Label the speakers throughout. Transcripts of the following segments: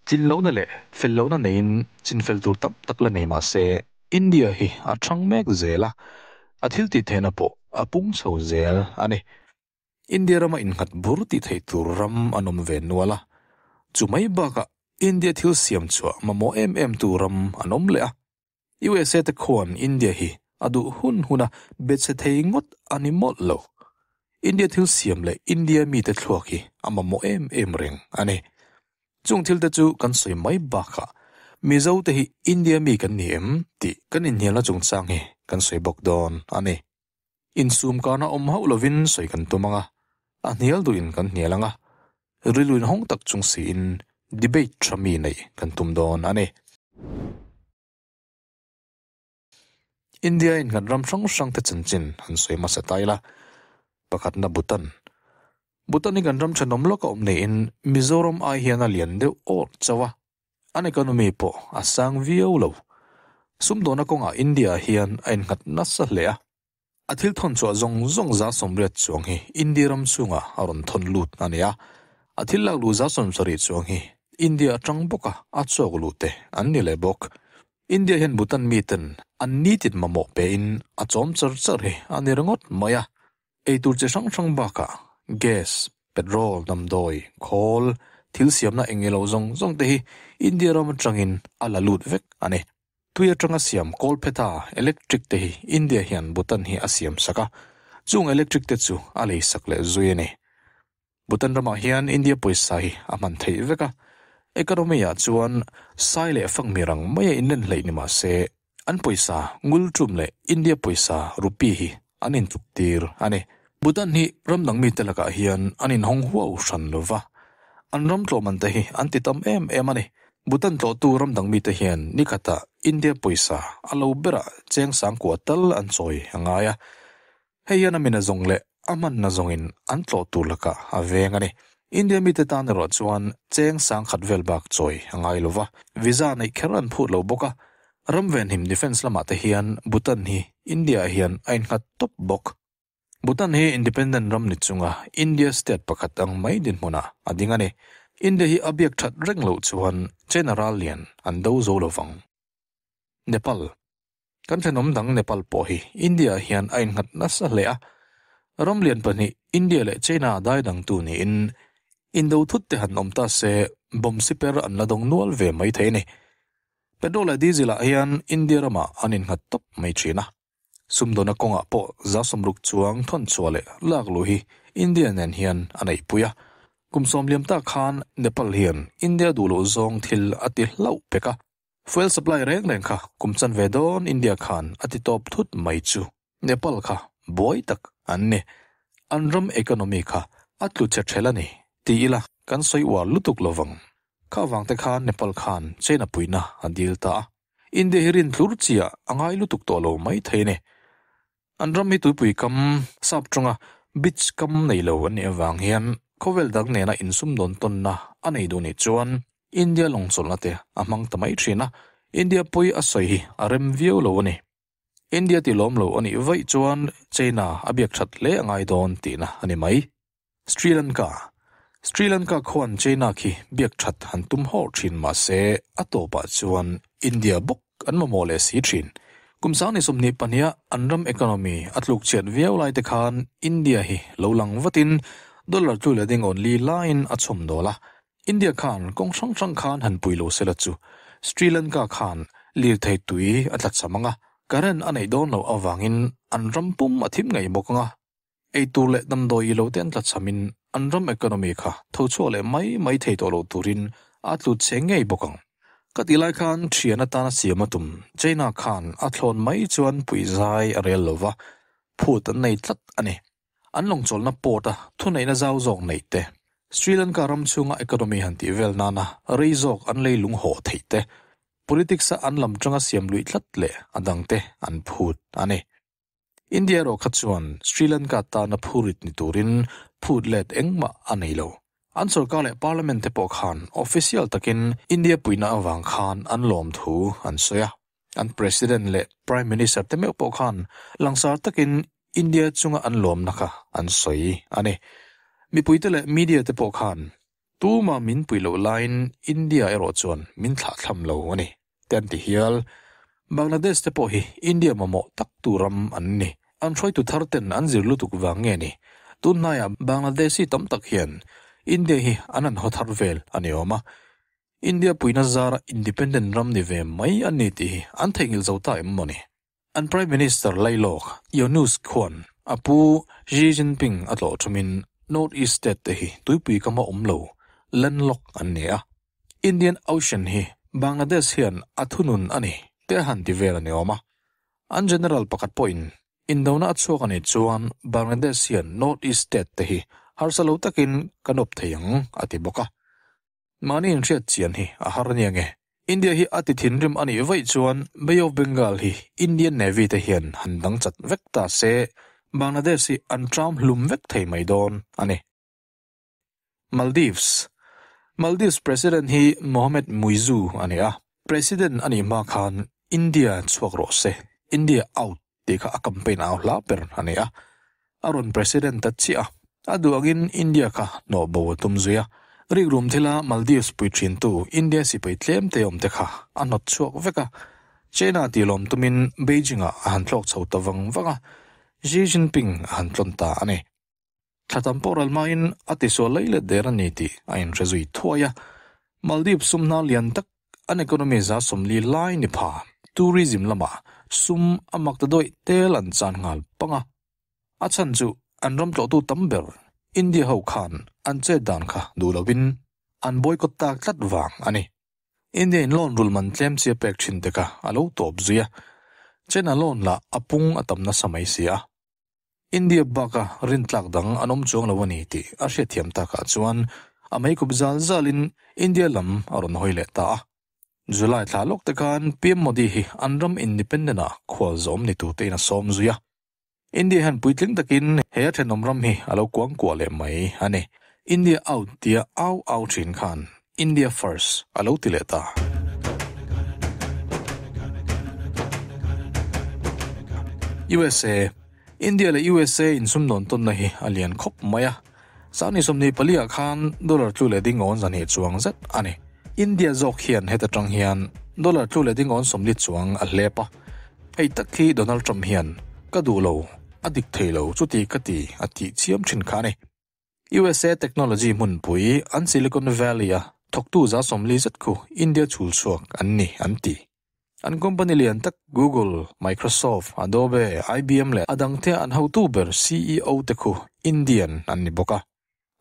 Speaker 1: Tlin lohna leh fel lohna neiin chinfel tur tam tak la nei mah se, India hi a ṭhang mek zel a, a thil tih theihna pawh a pung chho zel a ni. India rama innghat bur tih theih tur ram an awm ve nual a, chu mai bakah India thil siam chhuah mamawh em em tu ram an awm leh a. USA te khuan India hi a duh hun huna be chhe thei ngawt a ni mawlh lo. India thil siam leh India mite thluak hi a mamawh em em reng a ni. Chung thil te chu kan sawi mai bakah Mizo te hi India mi kan ni em tih kan inhnialna chungchang hi kan sawi bawk dawn a ni. Insum karna awm hauh lovin sawi kan tum ang a, a hnial duhin kan hnial ang a, rilru inhawng tak chung siin debate tha mi neih kan tum dawn a ni. India in kan ram hrang hrang te chanchin han sawi hmasa ta ila, pakhatna Bhutan. Bhutan hi kan ram thenawm lawk a awm niin Mizoram ai hian a lian deuh awrh chauh a, An economy pawh a sang viau lo. Sumdawna kawngah India hian a innghat nasa hle a. A thil thawn chhuah zawng zawng 80% chuang hi India ram chhungah a rawn thawn lut a ni a. A thil lak luh 70% chuang hi India atang bawka a chawk luh te an ni leh bawk. India hian Bhutan miten an nitin mamawh pein a chawm char char hi a ni ringawt mai a. Eitur chi hrang hrang bakah gas, petrol, damdawi, khawl, thil siamna eng ilo zawng zawng te hi India ram atangin a la lut vek a ni. Tui atanga siam kawlpheta electric te hi India hian Bhutan hi a siam sak a, chung electric te chu a lei sak leh zui a ni. Bhutan ramah hian India pawisa hi a hman theih vek a, economy ah chuan sai leh fangmi rang mai a inlen hleih ni mah se, an pawisa ngul tum leh India pawisa rupee hi an intluk tir a ni. Bhutan hi ram dang mite lakah hian an inhawng huau hran lo va, an ram tlawhman te hi an ti tam em em a ni. Bhutan tlawhtu ram dang mite hian nikhatah India pawisa a lo berah cheng sangkua tal an chawi a ngai a. Hei hian a mina zawng leh a hmanna zawngin an tlawh tur lakah a veng a ni. India mite tan erawh chuan cheng sangkhat vel bak chawi a ngai lo va, visa neih kher an phut lo bawk a. Ram venhim defence lamah te hian Bhutan hi India ah hian a innghat tawp bawk. Bhutan hi independent ram ni chunga India state pakhat ang mai dinhmunah a ding a ni. India hi a biak that reng loh chuan China ral lian an do zo lo vang. Nepal. Kan thenawm dang Nepal pawh hi India ah hian a innghat nasa hle a, ram lian pahnih India leh China dai dangtu niin indo thut te han awm ta se bomb siper an la dawng nual ve mai thei a ni. Petrol leh diesel ah hian India ramah an innghat tawp mai thin a, sumdawna kawngah pawh 60% chuang thawnchhuah leh lak luh hi India nen hian a neihpui a. Kum 90 tak khan Nepal hian India duh loh zawng thil a ti hlauh pek a. Fuel supply reng reng kha kum chanve dawn India khan a ti tawp thut mai chu Nepal kha buai tak an ni. An ram economy kha a tlu che ṭhel a ni ti ila kan sawi uar lutuk lovang. Kha vang te khan Nepal khan China puihna a dil ta a. India hi rin tlur chiah a ngai lutuk tawh lo mai thei a ni. An ram hi tuipui kam sap tawnga beach kam nei lo an nih avang hian khawvel dang nena insumdawn tawnna a nei duh nih chuan India lawngchawlhna te a hmang ta mai thin a, India pawi a sawi hi a rem viau lo a ni. India ti lawm lo a nih vaih chuan China a biak that hle a ngai dawn tihna a ni mai. Sri Lanka Sri Lanka khuan China khi biak that han tum hawr thin mah se a tawpah chuan India bawk an mamawh leh si thin. Kum 2022 an ram economy a tluk chhiat viau lai te khan India hi lo lang vatin dollar tlu leh ding awn li laiin a chhawm dawl a. India khan kawng hrang hrang khan han pui lo sela chu Sri Lanka khan lirthei tui a tla cham ang a, current a neih dawn loh avangin an ram pum a thim ngei bawk ang a. Eitur leh damdawi i lo te an tla chhamin an ram economy kha tho chhuak leh mai mai thei tawh lo turin a tlut che ngei bawk ang. Ka tih lai khan thian atana siam a tum China khan a thlawn mai chuan puihzai a rel lo va, phut an nei tlat a ni. An lawngchawlhna port a thuneihna zau zawk neih te, Sri Lanka ram chhunga economy han tih vel nana rei zawk an lei lung hawh theih te, politics a an lam tanga siam luih tlat leh a dangte an phut a ni. India erawh kha chuan Sri Lanka tana phurit ni turin phut let engmah a nei lo. An sorkar leh parliament te pawh khan official takin India puihna avang khan an lawm thu an sawi a. An president leh prime minister te meuh pawh khan langsar takin India chunga an lawmna kha an sawi a ni. Mipuite leh media te pawh khan. Tuma min pui loh laiin India erawh chuan min thlahthlam lo a ni, te an ti hial. Bangladesh te pawh hi India mamawh tak tu ram an ni. An hruaitu thar ten an zir lutuk vang nge ni? Tun hnaiah Bangladeshi tam tak hian India hi an han haw thar vel a ni awm a. India puina zara independent ram ni ve mai an ni tih hi an theihnghilh zo ta em maw ni? An Prime Minister Lailawk Yunus khuan a pu Xi Jinping a tlawh thumin North East state te hi tuipui kama awm lo, landlocked, an ni a. Indian Ocean hi Bangladesh hian a thunun a ni te a han ti vel a ni awm a. An general pakhat pawhin indona a chhuak a nih chuan Bangladesh hian North East state te hi harsa lo takin kan awp thei ang a ti bawk a. Mahni inhriat chian hi a har ania nge? India hi a ti thinrim a nih vaih chuan Bay of Bengal hi Indian Navy te hian han dang chat vek ta se, Bangladesh hi an tram hlum vek thei mai dawn a ni. Maldives Maldives President hi Mohamed Muizzu a ni a, President a nih hma khan India chhuak rawh se, India out, tih kha a campaign au hla ber a ni a, a rawn president ta chiah a, a duh angin India kha hnawh bo a tum zui a, rikrum thila Maldives pui thintu India sipai tlem te awm te kha a hnawt chhuak vek a, China tih lawm tumin Beijing ah a han thlawk chho ta vang vang a, Xi Jinping a han tlawn ta a ni. Thla tam pawh ral hmain a tisual lei let der a ni tih a inhre zui thuai a, Maldives sum hna lian tak an economy za 40 lai ni pha tourism lamah sum a mak ta dawih tel an chan nghal pang a. A chhan chu an ram tlawhtu tam ber India ho khan an chet dan kha duh lovin an boycott tak tlat vang a ni. India in loan rul man tlem chi a pek thin te kha a lo tawp zui a, China loan lah a pung a tam nasa mai si a. India baka rintlak dang an awm chuang lo a ni tih a hriatthiam takah chuan a meikup zal zalin India lam a rawn hawi leh ta a. July thla lawk te khan PM Modi hi an ram independent ah khual zawm ni tur tein a sawm zui a. India hian puitling takin he a thenawm ram hi a lo kuang kuah leh mai a ni. India out tia au au thin khan India first a lo ti leh ta. USA, India leh USA insumdawn tawnna hi a lian khawp mai a, Sangni 24 ah khan dollar tlu leh ding awn zahnih chuang zet a ni. India zawk hian heta tang hian dollar tlu leh ding awn 40 chuang a hlep a, hei tak hi Donald Trump hian ka duh lo, a dik thei lo chuti ka ti a tih chiam thin kha a ni. USA technology hmunpui an Silicon Valley-a thawktu 40 zet khu India chhul chhuak an ni an ti. An company lian tak Google, Microsoft, Adobe, IBM leh a dangte an hotu ber CEO te khu Indian an ni bawk a.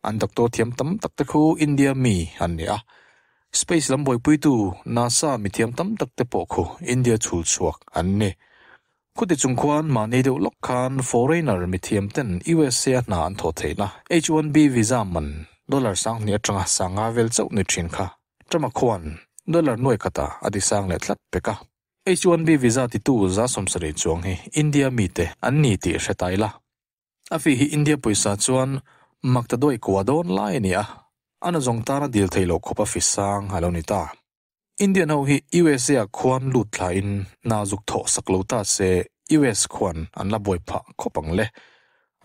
Speaker 1: An doctor thiam tam tak te khu India mi an ni a. Space lam buaipuitu NASA mithiam tam tak te pawh khu India chhul chhuak an ni. Khuti chung khuan mahni deuh lawk khan foreigner mithiam ten USA a hna an thawh theihna H-1B visa man dollar 2000 atanga 5000 vel chauh ni thin kha Trump-a khuan dollar nuai khatah a ti sang leh tlat pek a. H-1B visa titu 70 chuang hi India mite an ni tih hre ta ila. A fee hi India pawisa chuan mak ta dawih kua dawn lai a ni a, a nazawng tana dil theih loh khawp a fi sang a lo ni ta. Indian ho hi USA ah khuan lut thla in hna zuk thawh sak lo ta se US khuan an la buai phah khawp ang le.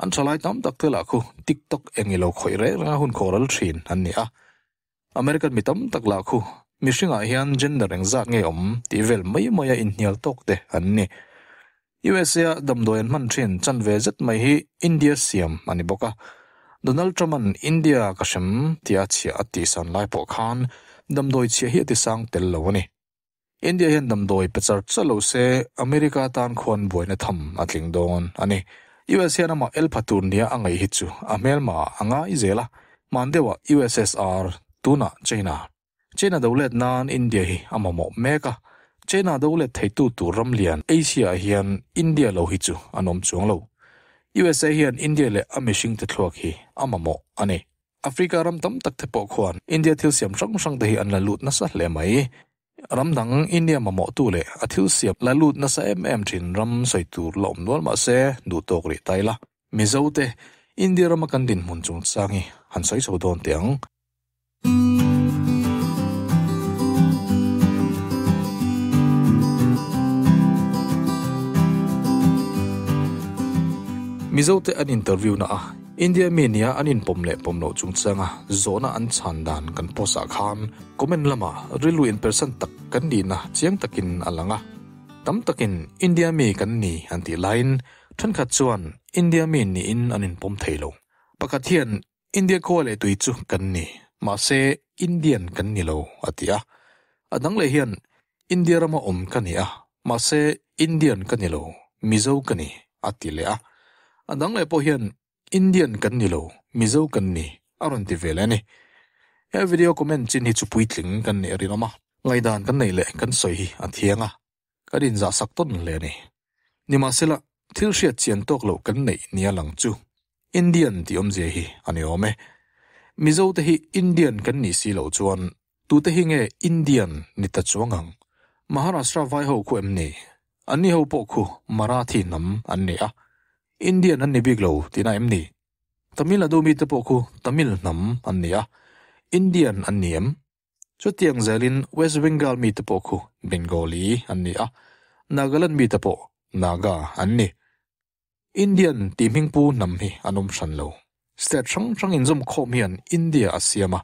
Speaker 1: An thalai tam tak te lah khu TikTok eng ilo khawih reng reng a hun khawh ral thin an ni a. American mi tam tak lah khu mihring ah hian gender engzat nge awm tih vel mai mai a inhnial tawk te an ni. USA a damdawi an hman thin chan ve zet mai hi India siam a ni bawk a. Donald Trump-a'n India ka hrem tia chhiah a tihsan lai pawh khan damdawi chhiah hi a tisang tel lo a ni. India hian damdawi pe char char lo se America tan khuan buaina tham a tling dawn a ni. US hian amah el pha tur nia a ngaih hi chu a hmelma a ngai zel a, hman deuhah USSR, tunah China. China do let nan India hi a mamawh mek a, China do let theitu tur ram lian Asia ah hian India lo hi chu an awm chuang lo. USA hian India leh a mihring te thluak hi a mamawh a ni. Africa ram tam tak te pawh khuan India thil siam hrang hrang te hi an la lut nasa hle mai. Ram dang India mamawhtu leh a thil siam la lut nasa em em thin ram sawi tur la awm nual mahse duh tawk rih ta ila. Mizo te India rama kan dinhmun chungchang hi han sawi chho dawn teh ang. Mizote an interview na a. India mi nia an inpawm leh pawm loh chungchanga zawhna an chhan dan kan post ah khan comment lamah rilru inpersan tak kan nihna chiang takin a lang a. Tam takin India mi kan ni an tih laiin thenkhat chuan India mi niin an inpawm thei lo. Pakhat hian India khua leh tui chu kan ni, mahse Indian kan ni lo a ti a. A dang leh hian India rama awm ka ni a, mahse Indian ka ni lo, Mizo ka ni a ti leh a. A dang leh pawh hian Indian kan ni lo, Mizo kan ni a rawn ti ve leh a ni. He video comment chin hi chu puitling kan nih a rinawm a, ngaihdan kan neih leh kan sawi hi a thiang a, kan inzahsak tawn hle a ni. Nimahsela, thil hriat chian tawk loh kan neih nia lang chu Indian tih awmzia hi a ni awm e. Mizo te hi Indian kan nih si loh chuan tute hi nge Indian ni ta chuang ang? Maharashtra vai ho khu em ni? Anni ho pawh khu Marathi hnam an ni a, Indian an ni bik lo tihna em ni? Tamil Nadu mite pawh khu Tamil hnam an ni a, Indian an ni em? Chutiang zelin West Bengal mite pawh khu Bengali an ni a, Nagaland mite pawh Naga an ni. Indian tih hmingpu hnam hi an awm hran lo. State hrang hrang inzawm khawm hian India a siam a,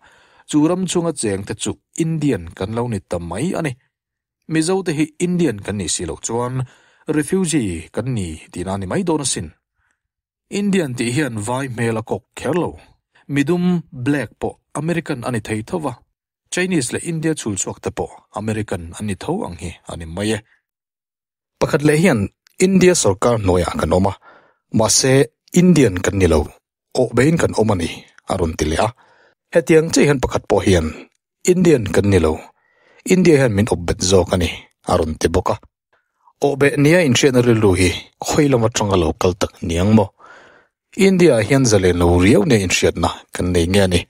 Speaker 1: chu ram chunga chengte chu Indian kan lo ni ta mai a ni. Mizote hi Indian kan nih si loh chuan refugee kan ni tihna a ni mai dawn asin. Indian tih hian vai hmel a kawk kher lo. Midum, black, pawh American a ni thei tho va, Chinese leh India chhul chhuak te pawh American an ni tho ang hi a ni mai e. Pakhat leh hian India sorkar hnuaiah kan awm a, mahse Indian kan ni lo, awhbeiin kan awm a ni, a rawn ti leh a. Hetiang chiah hian pakhat pawh hian Indian kan ni lo, India hian min awp bet zawk a ni, a rawn ti bawk a. Awhbeh nia inhriatna rilru hi khawi lam atanga lo kal tak niang maw? India ah hian zalen lo riau nia inhriatna kan nei nge a ni.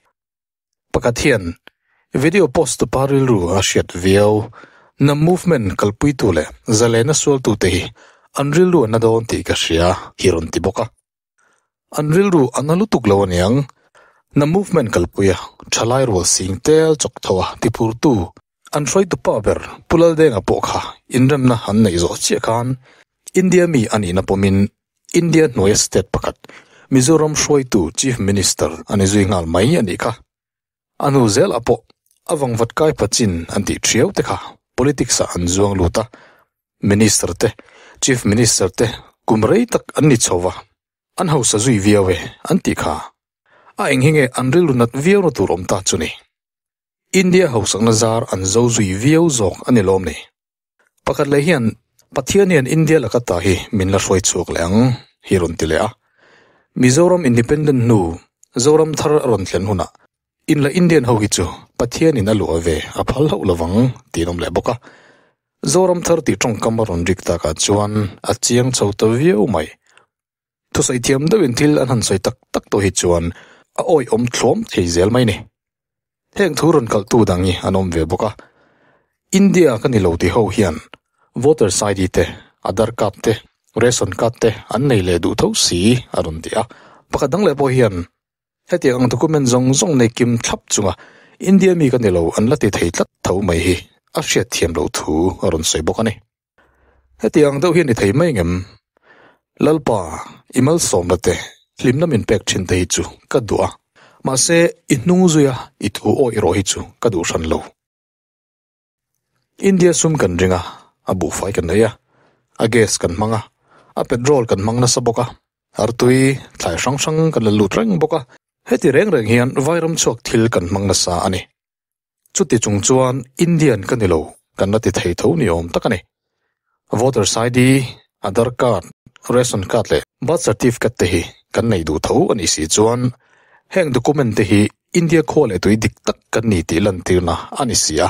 Speaker 1: Pakhat hian video post tupa rilru a hriat viau. Hnam movement kalpuitu leh zalena sualtute hi an rilru a na dawn tih ka hria hi rawn ti bawk a. An rilru a na lutuk lo aniang. Hnam movement kalpuia thalai rual sing tel chawk tho a tiphurtu an hruaitu pa ber Pu Laldenga pawh kha inremna an neih zawh chiah khan India mi a nihna pawmin India hnuaia state pakhat Mizoram hruaitu Chief Minister a ni zui nghal mai a nih kha. A hnu zelah pawh a vangvat kai pachin an tih thiau te kha politics ah an zuang lut a, Minister te, Chief Minister te kum rei tak an ni chho va, an hausa zui viau e an tih kha. A eng hi nge an rilru nat viau na tur awm ta chu ni? India hausakna zar an zo zui viau zawk a ni lawm ni? Pakhat leh hian Pathian hian India laka ta hi min la hruai chhuak leh ang hi rawn ti leh a. Mizoram Independent hnu Zoram thar a rawn thlen hunah inla Indian ho hi chu Pathianin a luah ve a phal hauh lovang tih an awm leh bawk a. Zoram thar tih tawngkam a rawn rik takah chuan a chiang chho ta viau mai. Thusawi thiam deuhin thil an han sawi tak tak tawh hi chuan a awihawm thluam thei zel mai ni. Heng thu rawn kalhtu dang hi an awm ve bawk a. India ka ni lo ti ho hian voter ID te, Aadhaar card te, ration card te an nei leh duh tho si a rawn ti a. Pakhat dang leh pawh hian hetiang ang document zawng zawng nei kim thlap chunga India mi ka ni lo an la ti thei tlat tho mai hi a hriatthiam loh thu a rawn sawi bawk a ni. Hetiang deuh hian i thei mai ngem? Lalpa, i malsawmna te, hlimna min pek thin te hi chu ka duh a, mahse i hnung zuia i thu awih rawh hi chu ka duh hran lo. India sum kan ring a, a buhfai kan ei a, a gas kan hmang a, a petrol kan hmang nasa bawk a, artui, thlai hrang hrang kan la lut reng bawk a, heti reng reng hian vairam chhuak thil kan hmang nasa a ni. Chuti chung chuan Indian ka ni lo, kan la ti thei tho ni awm tak a ni. Voters ID, Aadhaar card, Ration card leh Birth certificate te hi kan nei duh tho a nih si chuan heng document te hi India khua leh tui dik tak kan ni tih lantirna a ni si a.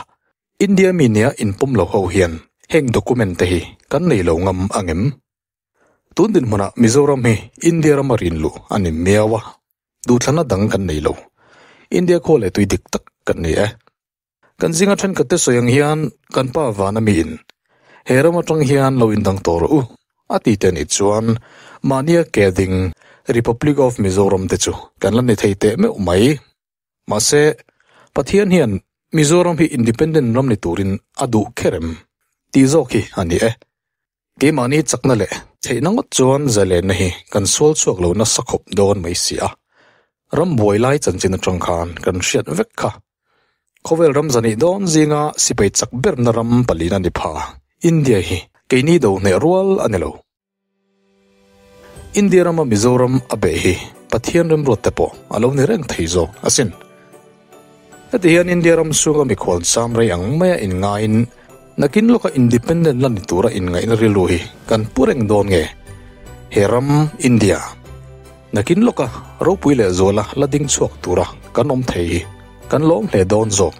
Speaker 1: India mi nia inpawm lo ho hian heng document te hi kan nei lo ngam angem? Tun dinhmunah Mizoram hi India rama rinluh a ni miau a, duhthlanna dang kan nei lo. India khaw leh tui dik tak kan ni e. Kan zinga thenkhatte sawi ang hian kan pa vana miin he ram atang hian lo indang tawh rawh u a ti te anih chuan mahnia ke ding Republic of Mizoram te chu kan la ni thei teh meuh mai. Mahse, Pathian hian Mizoram hi independent ram ni turin a duh kher em tih zawk hi a ni e. Keimahni chakna leh theihna ngawt chuan zalenna hi kan sual chhuak lo nasa khawp dawn mai si a. Ram buai lai chanchin atang khan kan hriat vek kha. Khawvel ram zahnih dawn zinga sipai chak berna ram palina ni pha India hi keini do hneh rual a ni lo. India rama Mizoram a beh hi Pathian remruat te pawh a lo ni reng thei zawk asin. Heti hian India ram chhunga mikhual cham rei ang maia inngaiin nakin lawka independent la ni tura inngaihna rilru hi kan pu reng dawn nge? He ram, India, nakin lawka ropui leh zuala la ding chhuak tura kan awm thei hi kan lawm hle dawn zawk.